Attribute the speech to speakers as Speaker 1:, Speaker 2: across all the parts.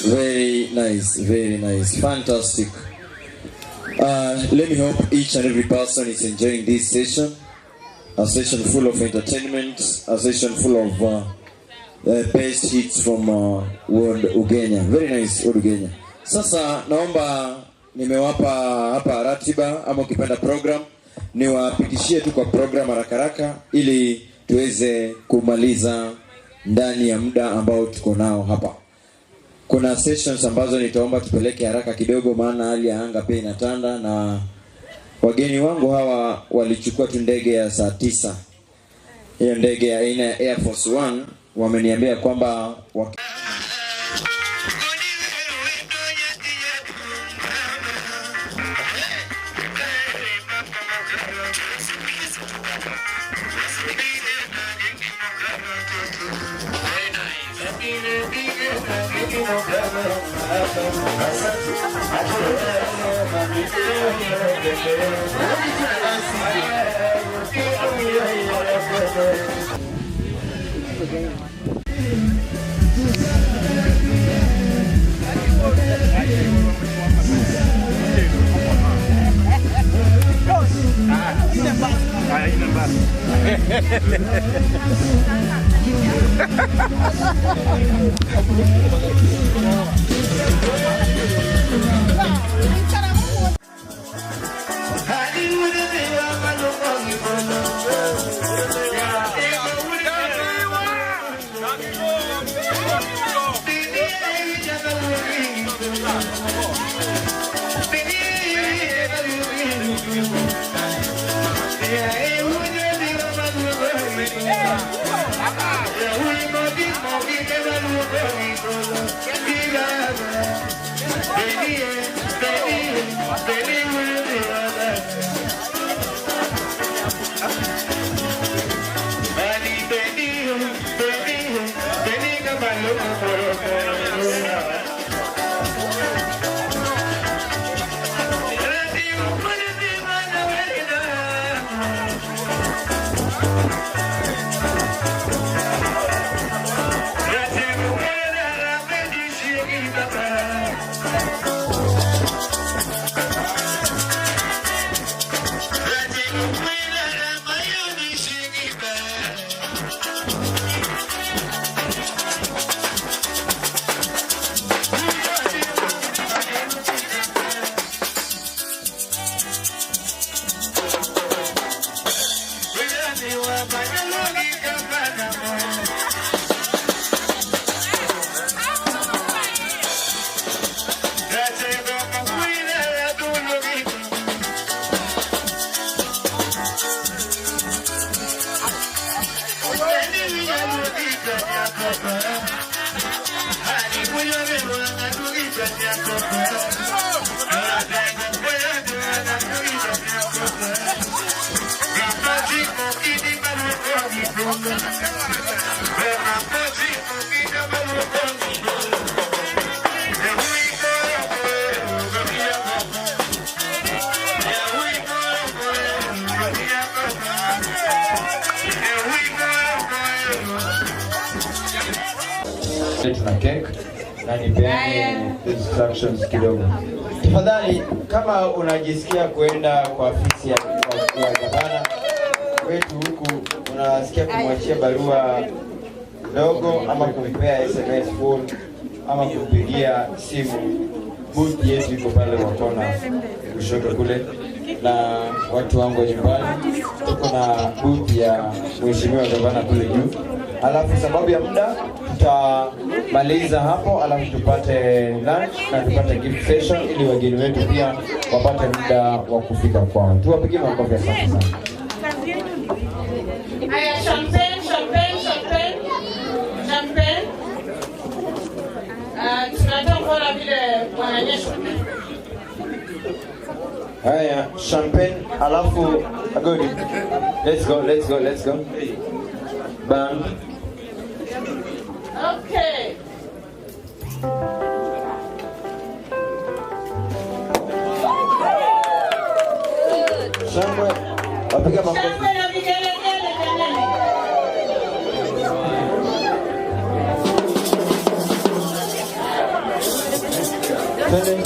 Speaker 1: Very nice, very nice, fantastic. Let me hope each and every person is enjoying this session. A session full of entertainment, a session full of the best hits from World Ugenya. Very nice, World Ugenya. Sasa naomba nimewapa hapa ratiba ama ukipenda program, niwapitishie tu kwa program haraka haraka ili tuweze kumaliza ndani ya muda ambao tuko nao hapa. Kuna sessions ambazo nitaomba tupeleke haraka kidogo, maana hali ya anga pia inatanda na wageni wangu hawa walichukua tu ndege ya saa 9. Hiyo ndege ya aina ya Air Force One, wameniambia kwamba Tuna cake na nipeane instructions kidogo. Tafadhali, kama unajisikia kuenda kwa afisi ya gavana wetu huku, unasikia kumwachia barua ndogo ama kumpea SMS phone ama kumpigia simu, booth yetu iko pale wakona kushoto kule, na watu wangu nyumbani tuko na booth ya mheshimiwa gavana kule juu. Alafu sababu ya muda tutamaliza hapo, alafu tupate lunch na tupate gift session ili wageni wetu pia wapate muda wa kufika kwao. Tuwapigie makofi asante sana.
Speaker 2: Haya, champagne, champagne, champagne. Champagne. Tunataka kuona vile wananyeshwa.
Speaker 1: Haya, champagne, alafu agodi. Let's go, let's go, let's go. Bang.
Speaker 2: Okay.
Speaker 1: Shangwe. Wapiga makofi.
Speaker 2: Shangwe na vigelegele jamani.
Speaker 1: Twende.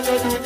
Speaker 3: Baba.